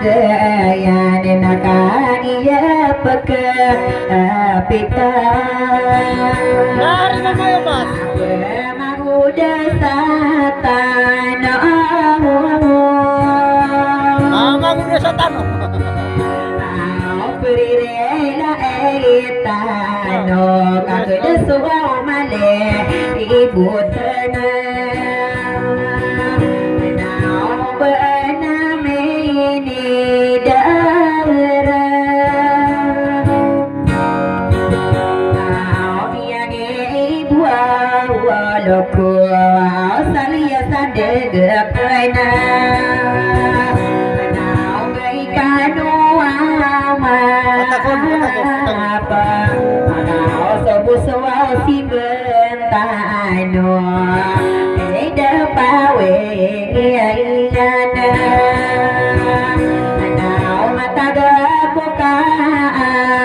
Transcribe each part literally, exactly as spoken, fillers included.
Iyan na kaniya pekapita. Lari na kayo, Mas. Magoda sa tano. Ah, magoda sa tano. Aw, perirela e tano, magoda so aw male ibutana. Naw ba na minidara. Aw, iyan i buwa walo ko, aw, saliya sa degep na. Naw ba i kano ama. Watakon, watakon, watakon. Apa, aw, sobo so aw simba tano, ida pawe iyan na, naw matagap ko kaadaan.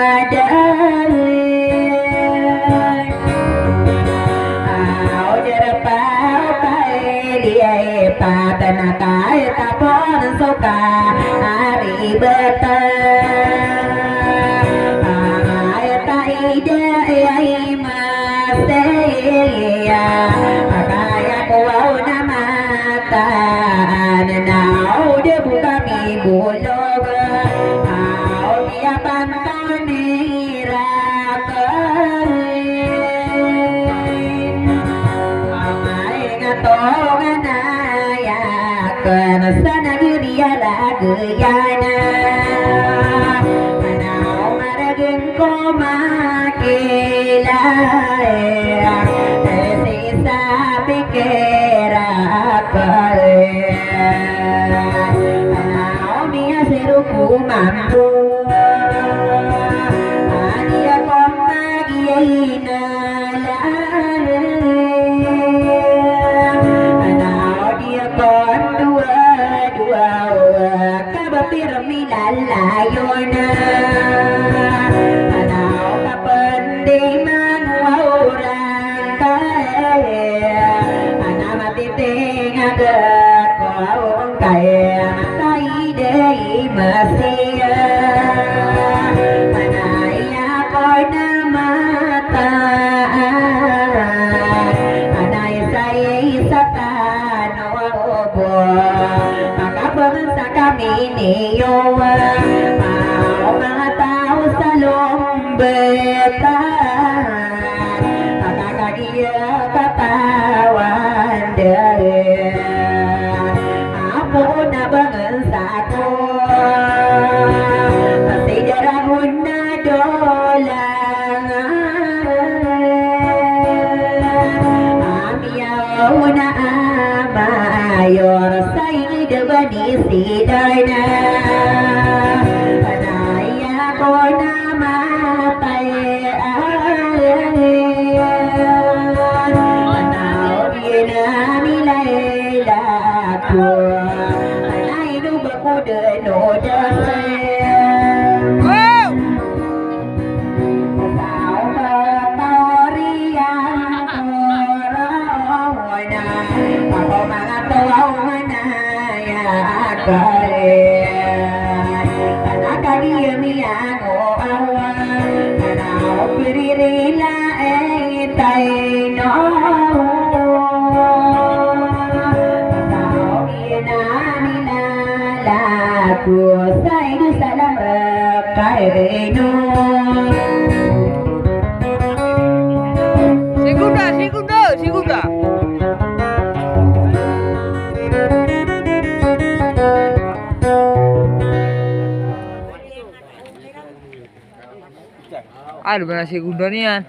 Aw, darapawta i liyapat na kay tapon so kaaribatan. Ay, ta ida ay Masiya, pakaya ko aw na mataan, naw da bo kami bolog, aw, di a panton i raken. Amay nga tonganay aken sa nagari a lagid iyan, naw maregen ko makilay, e sii sa pikir aken. Naw miyasero ko mambo a di ako magiyai na lay. Naw di ako dowa-dowa ka ba pirmi lalayon. Naw ka pn di mangowa o rangkay, na matitingag ako kay matay di Masiya. Anay ako na mataan, anay sa isa tano bo. Makabangan sa kami niyo, aw, manga taw sa lombatan, makakagiya katawan dn. Apo na bangan sa ko, kasi daragon na dolang. Ami aw na a mayor sa ingid a bani sidan. Anay ako na matay, naw di na milaylay ko. Anay no ba ko dn o dasay. Wow! Sa oba ka oriyan ko rona, ako manga taw a manaya kare. Ana kami miyango awa, ana opiririla e taino. Sa obi na minalako, sa idu salam rek Kaino. Segunda, segunda, segunda. Ano ba na segunda niyan?